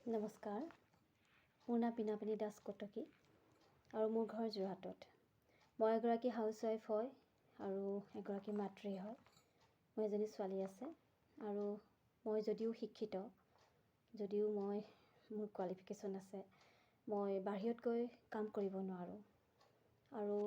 নমস্কাৰ, মোৰ নাম বীণাপাণি দাস কটকী আৰু মোৰ ঘৰ যোৰহাটত। মই এগৰাকী হাউচ ৱাইফ হয় আৰু এগৰাকী মাতৃ হয়। মোৰ এজনী ছোৱালী আছে। আৰু মই যদিও শিক্ষিত, যদিও মোৰ কোৱালিফিকেশ্যন আছে, মই বাহিৰত গৈ কাম কৰিব নোৱাৰোঁ আৰু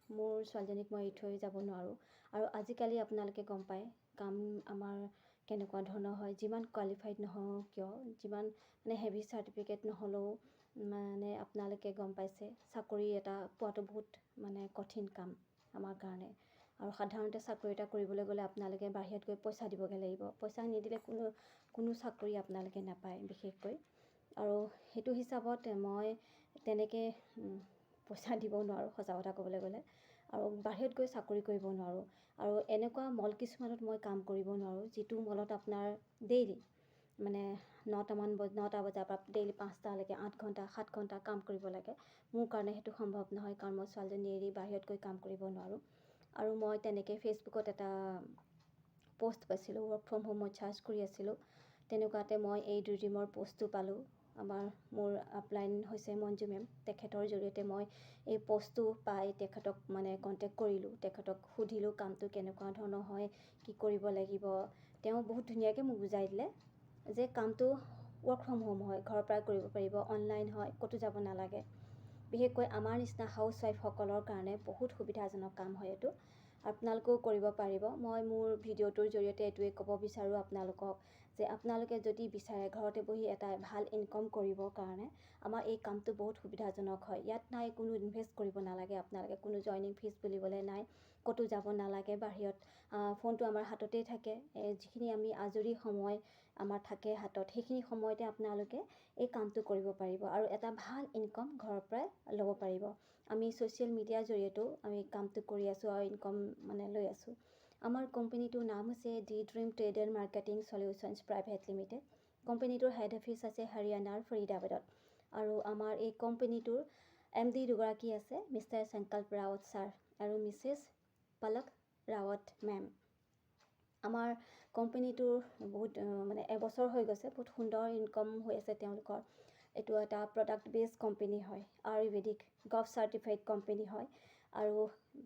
মোৰ ছোৱালীজনীক মই এৰি থৈ যাব নোৱাৰোঁ। আৰু আজিকালি আপোনালোকে গম পায় কাম আমাৰ কেনেকুৱা ধৰণৰ হয়। যিমান কোৱালিফাইড নহওঁ কিয়, যিমান মানে হেভি চাৰ্টিফিকেট নহ'লেও, মানে আপোনালোকে গম পাইছে, চাকৰি এটা পোৱাটো বহুত মানে কঠিন কাম আমাৰ কাৰণে। আৰু সাধাৰণতে চাকৰি এটা কৰিবলৈ গ'লে আপোনালোকে বাহিৰত গৈ পইচা দিবগৈ লাগিব। পইচা নিদিলে কোনো কোনো চাকৰি আপোনালোকে নাপায় বিশেষকৈ। আৰু সেইটো হিচাপত মই তেনেকৈ পইচা দিব নোৱাৰোঁ, সঁচা কথা ক'বলৈ গ'লে, আৰু বাহিৰত গৈ চাকৰি কৰিব নোৱাৰোঁ। আৰু এনেকুৱা মল কিছুমানত মই কাম কৰিব নোৱাৰোঁ, যিটো মলত আপোনাৰ ডেইলি মানে 9 বজাৰ পৰা ডেইলি 5টালৈকে 8 ঘণ্টা, 7 ঘণ্টা কাম কৰিব লাগে। মোৰ কাৰণে সেইটো সম্ভৱ নহয়, কাৰণ মই ছোৱালীজনী এৰি বাহিৰত গৈ কাম কৰিব নোৱাৰোঁ। আৰু মই তেনেকৈ ফেচবুকত এটা প'ষ্ট পাইছিলোঁ, ৱৰ্ক ফ্ৰম হোম। মই চাৰ্চ কৰি আছিলোঁ, তেনেকুৱাতে মই এই ড্ৰিমৰ প'ষ্টটো পালোঁ। মোৰ আপলাইন হৈছে মঞ্জু মেম। তেখেতৰ জৰিয়তে মই এই প'ষ্টটো পাই তেখেতক মানে কণ্টেক্ট কৰিলোঁ। তেখেতক সুধিলোঁ কামটো কেনেকুৱা ধৰণৰ হয়, কি কৰিব লাগিব। তেওঁ বহুত ধুনীয়াকৈ মোক বুজাই দিলে যে কামটো ৱৰ্ক ফ্ৰম হোম হয়, ঘৰৰ পৰাই কৰিব পাৰিব, অনলাইন হয়, ক'তো যাব নালাগে। বিশেষকৈ আমাৰ নিচিনা হাউচ ৱাইফসকলৰ কাৰণে বহুত সুবিধাজনক কাম হয় এইটো। আপোনালোকেও কৰিব পাৰিব। মই মোৰ ভিডিঅ'টোৰ জৰিয়তে এইটোৱে ক'ব বিচাৰোঁ আপোনালোকক যে আপোনালোকে যদি বিচাৰে ঘৰতে বহি এটা ভাল ইনকম কৰিবৰ কাৰণে, আমাৰ এই কামটো বহুত সুবিধাজনক হয়। ইয়াত নাই কোনো ইনভেষ্ট কৰিব নালাগে আপোনালোকে, কোনো জইনিং ফিজ বুলিবলৈ নাই, ক'তো যাব নালাগে বাহিৰত। ফোনটো আমাৰ হাততেই থাকে। যিখিনি আমি আজৰি সময় আমাৰ থাকে হাতত, সেইখিনি সময়তে আপোনালোকে এই কামটো কৰিব পাৰিব আৰু এটা ভাল ইনকম ঘৰৰ পৰাই ল'ব পাৰিব। আমি ছ'চিয়েল মিডিয়াৰ জৰিয়তেও আমি কামটো কৰি আছোঁ আৰু ইনকম মানে লৈ আছোঁ। আমাৰ কোম্পেনীটোৰ নাম হৈছে D dream trade and marketing solutions private limited. কোম্পেনীটোৰ হেড অফিচ আছে হাৰিয়ানাৰ ফৰিদাবাদত। আৰু আমাৰ এই কোম্পেনীটোৰ এমডি দুগৰাকী আছে, মিষ্টাৰ সংকল্প ৰাৱত ছাৰ আৰু মিছেছ পলক ৰাৱত মেম। আমাৰ কোম্পেনীটোৰ বহুত মানে এবছৰ হৈ গৈছে, বহুত সুন্দৰ ইনকম হৈ আছে তেওঁলোকৰ। এইটো এটা প্ৰডাক্ট বেছ কোম্পেনী হয়, আয়ুৰ্বেদিক গভ চাৰ্টিফাইড কোম্পেনী হয়। আৰু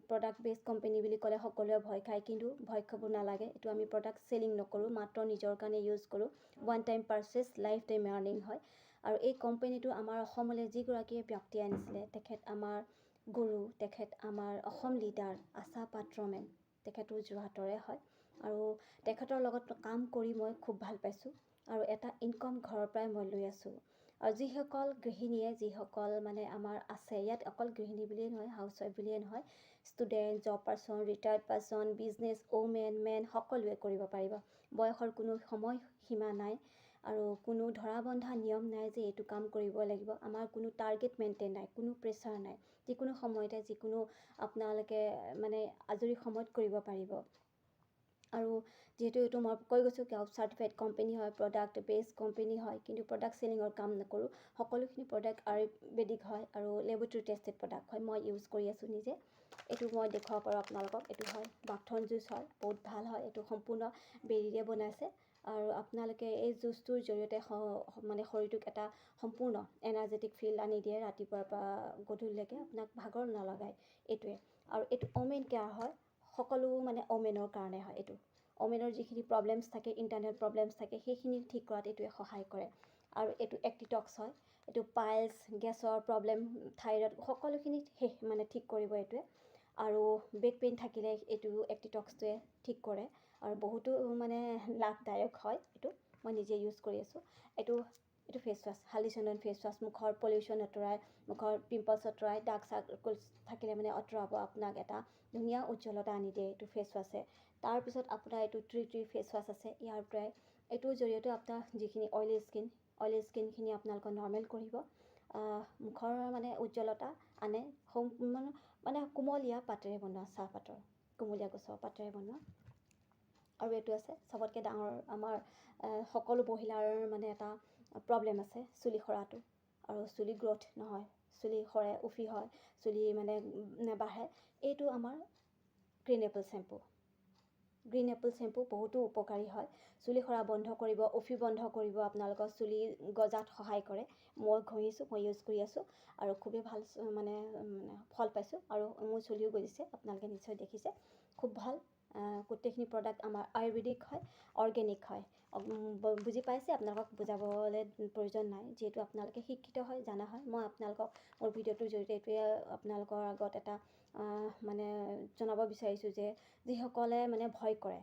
প্ৰডাক্ট বেছ কোম্পেনী বুলি ক'লে সকলোৱে ভয় খায়, কিন্তু ভয় খাব নালাগে। এইটো আমি প্ৰডাক্ট চেলিং নকৰোঁ, মাত্ৰ নিজৰ কাৰণে ইউজ কৰোঁ। One time purchase, life time earning হয়। আৰু এই কোম্পেনীটো আমাৰ অসমলৈ যিগৰাকীয়ে ব্যক্তি আনিছিলে, তেখেত আমাৰ গুৰু, তেখেত আমাৰ অসম লিডাৰ আশা পাত্ৰ মেম। তেখেতো যোৰহাটৰে হয় আৰু তেখেতৰ লগত কাম কৰি মই খুব ভাল পাইছোঁ আৰু এটা ইনকম ঘৰৰ পৰাই মই লৈ আছোঁ। আৰু যিসকল গৃহিণীয়ে, যিসকল মানে আমাৰ আছে, ইয়াত অকল গৃহিণী বুলিয়েই নহয়, হাউচ ৱাইফ বুলিয়ে নহয়, student, job person, retired person, business women, men, সকলোৱে কৰিব পাৰিব। বয়সৰ কোনো সময় সীমা নাই আৰু কোনো ধৰা বন্ধা নিয়ম নাই যে এইটো কাম কৰিব লাগিব। আমাৰ কোনো টাৰ্গেট মেইনটেইন নাই, কোনো প্ৰেছাৰ নাই। যিকোনো সময়তে, যিকোনো আপোনালোকে মানে আজৰি সময়ত কৰিব পাৰিব। আৰু যিহেতু এইটো মই কৈ গৈছোঁ, চাৰ্টিফাইড কোম্পেনী হয়, প্ৰডাক্ট বেছ কোম্পেনী হয়, কিন্তু প্ৰডাক্ট চেলিঙৰ কাম নকৰোঁ। সকলোখিনি প্ৰডাক্ট আয়ুৰ্বেদিক হয় আৰু লেবৰেটৰী টেষ্টেড প্ৰডাক্ট হয়। মই ইউজ কৰি আছোঁ নিজে। এইটো মই দেখুৱাব পাৰোঁ আপোনালোকক। এইটো হয় বাকথৰ্ণ জুচ হয়, বহুত ভাল হয়। এইটো সম্পূৰ্ণ বেৰিৰে বনাইছে আৰু আপোনালোকে এই জুচটোৰ জৰিয়তে মানে শৰীৰটোক এটা সম্পূৰ্ণ এনাৰ্জেটিক ফিল আনি দিয়ে। ৰাতিপুৱাৰ পৰা গধূলিলৈকে আপোনাক ভাগৰ নলগায় এইটোৱে। আৰু এইটো ওমেন কেয়াৰ হয়, সকলো মানে ওমেনৰ কাৰণে হয় এইটো। ওমেনৰ যিখিনি প্ৰব্লেমছ থাকে, ইণ্টাৰনেল প্ৰব্লেমছ থাকে, সেইখিনি ঠিক কৰাত এইটোৱে সহায় কৰে। আৰু এইটো এক্টিটক্স হয়। এইটো পাইলছ, গেছৰ প্ৰব্লেম, থাইৰয়ড, সকলোখিনি শেষ মানে ঠিক কৰিব এইটোৱে। আৰু বেক পেইন থাকিলে এইটো এক্টিটক্সটোৱে ঠিক কৰে আৰু বহুতো মানে লাভদায়ক হয়। এইটো মই নিজে ইউজ কৰি আছোঁ। এইটো ফেচ ৱাছ, হালধি চন্দন ফেচ ৱাছ। মুখৰ পলিউশ্যন আঁতৰাই, মুখৰ পিম্পলছ আঁতৰাই, ডাৰ্ক চাৰ্কলছ থাকিলে মানে আঁতৰাব, আপোনাক এটা ধুনীয়া উজ্জ্বলতা আনি দিয়ে এইটো ফেচ ৱাছে। তাৰপিছত আপোনাৰ এইটো ট্ৰি ট্ৰি ফেচ ৱাছ আছে। ইয়াৰ পৰাই, এইটোৰ জৰিয়তে আপোনাৰ যিখিনি অইলী স্কিন, অইলী স্কিনখিনি আপোনালোকৰ নৰ্মেল কৰিব, মুখৰ মানে উজ্জ্বলতা আনে। মানে কুমলীয়া পাতেৰে বনোৱা, চাহপাতৰ কুমলীয়া গছৰ পাতেৰে বনোৱা। আৰু এইটো আছে চবতকৈ ডাঙৰ, আমাৰ সকলো মহিলাৰ মানে এটা প্ৰব্লেম আছে চুলি সৰাটো আৰু চুলি গ্ৰ'থ নহয়, চুলি সৰে, উফি হয়, চুলি মানে নেবাঢ়ে। এইটো আমাৰ green Apple shampoo. Green Apple shampoo বহুতো উপকাৰী হয়। চুলি সৰা বন্ধ কৰিব, উফি বন্ধ কৰিব, আপোনালোকৰ চুলি গজাত সহায় কৰে। মই ঘঁহিছোঁ, মই ইউজ কৰি আছোঁ আৰু খুবেই ভাল মানে মানে ফল পাইছোঁ আৰু মোৰ চুলিও গজিছে, আপোনালোকে নিশ্চয় দেখিছে। খুব ভাল। গোটেইখিনি প্ৰডাক্ট আমাৰ আয়ুৰ্বেদিক হয়, অৰ্গেনিক হয়। বুজি পাইছে, আপোনালোকক বুজাবলৈ প্ৰয়োজন নাই, যিহেতু আপোনালোকে শিক্ষিত হয়, জানা হয়। মই আপোনালোকক মোৰ ভিডিঅ'টোৰ জৰিয়তে এইটোৱে আপোনালোকৰ আগত এটা মানে জনাব বিচাৰিছোঁ যে যিসকলে মানে ভয় কৰে,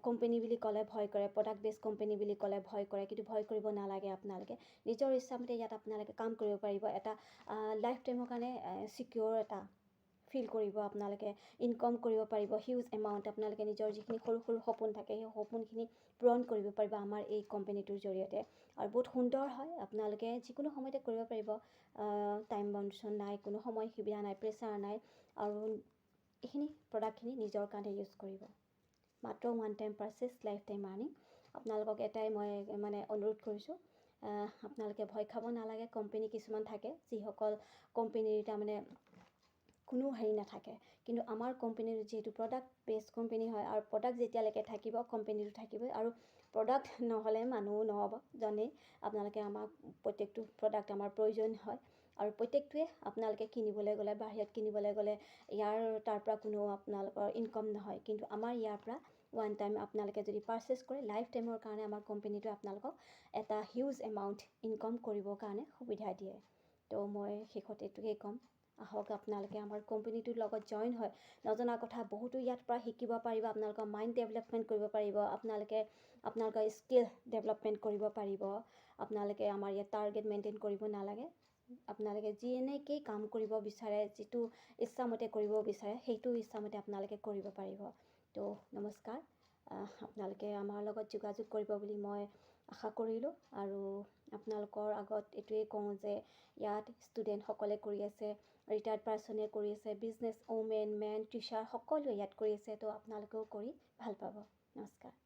কোম্পেনী বুলি ক'লে ভয় কৰে, প্ৰডাক্ট বেছ কোম্পেনী বুলি ক'লে ভয় কৰে, কিন্তু ভয় কৰিব নালাগে। আপোনালোকে নিজৰ ইচ্ছামতে ইয়াত আপোনালোকে কাম কৰিব পাৰিব। এটা লাইফ টাইমৰ কাৰণে ছিকিয়'ৰ এটা ফিল কৰিব। আপোনালোকে ইনকম কৰিব পাৰিব হিউজ এমাউণ্ট। আপোনালোকে নিজৰ যিখিনি সৰু সৰু সপোন থাকে, সেই সপোনখিনি পূৰণ কৰিব পাৰিব আমাৰ এই কোম্পেনীটোৰ জৰিয়তে। আৰু বহুত সুন্দৰ হয়। আপোনালোকে যিকোনো সময়তে কৰিব পাৰিব। টাইম বাউণ্ডেশ্যন নাই, কোনো সময় সুবিধা নাই, প্ৰেছাৰ নাই। আৰু এইখিনি প্ৰডাক্টখিনি নিজৰ কাৰণে ইউজ কৰিব। মাত্ৰ one time purchase, life time earning. আপোনালোকক এটাই মই মানে অনুৰোধ কৰিছোঁ, আপোনালোকে ভয় খাব নালাগে। কোম্পেনী কিছুমান থাকে, যিসকল কোম্পেনীৰ তাৰমানে কোনো হেৰি নাথাকে। কিন্তু আমাৰ কোম্পেনীৰ যিহেতু প্ৰডাক্ট বেছ কোম্পেনী হয় আৰু প্ৰডাক্ট যেতিয়ালৈকে থাকিব, কোম্পেনীটো থাকিবই। আৰু প্ৰডাক্ট নহ'লে মানুহো নহ'ব, জানেই আপোনালোকে। আমাক প্ৰত্যেকটো প্ৰডাক্ট আমাৰ প্ৰয়োজন হয়। আৰু প্ৰত্যেকটোৱে আপোনালোকে কিনিবলৈ গ'লে, বাহিৰত কিনিবলৈ গ'লে ইয়াৰ তাৰ পৰা কোনো আপোনালোকৰ ইনকম নহয়। কিন্তু আমাৰ ইয়াৰ পৰা ওৱান টাইম আপোনালোকে যদি পাৰচেছ কৰে, লাইফ টাইমৰ কাৰণে আমাৰ কোম্পেনীটোৱে আপোনালোকক এটা হিউজ এমাউণ্ট ইনকম কৰিবৰ কাৰণে সুবিধা দিয়ে। তো মই শেষত এইটোকেই ক'ম, আহক আপোনালোকে আমাৰ কোম্পেনীটোৰ লগত জইন হয়। নজনা কথা বহুতো ইয়াত পৰা শিকিব পাৰিব। আপোনালোকৰ মাইণ্ড ডেভেলপমেণ্ট কৰিব পাৰিব, আপোনালোকে আপোনালোকৰ স্কিল ডেভেলপমেণ্ট কৰিব পাৰিব। আপোনালোকে আমাৰ ইয়াত টাৰ্গেট মেইনটেইন কৰিব নালাগে। আপোনালোকে যেনেকেই কাম কৰিব বিচাৰে, যিটো ইচ্ছামতে কৰিব বিচাৰে, সেইটো ইচ্ছামতে আপোনালোকে কৰিব পাৰিব। তো নমস্কাৰ। আপোনালোকে আমাৰ লগত যোগাযোগ কৰিব বুলি মই আশা কৰিলোঁ। আৰু আপোনালোকৰ আগত এইটোৱেই কওঁ যে ইয়াত ষ্টুডেণ্টসকলে কৰি আছে, ৰিটায়াৰ্ড পাৰ্চনে কৰি আছে, বিজনেছ ওমেন, মেন, টিচাৰ সকলোৱে ইয়াত কৰি আছে। তো আপোনালোকেও কৰি ভাল পাব। নমস্কাৰ।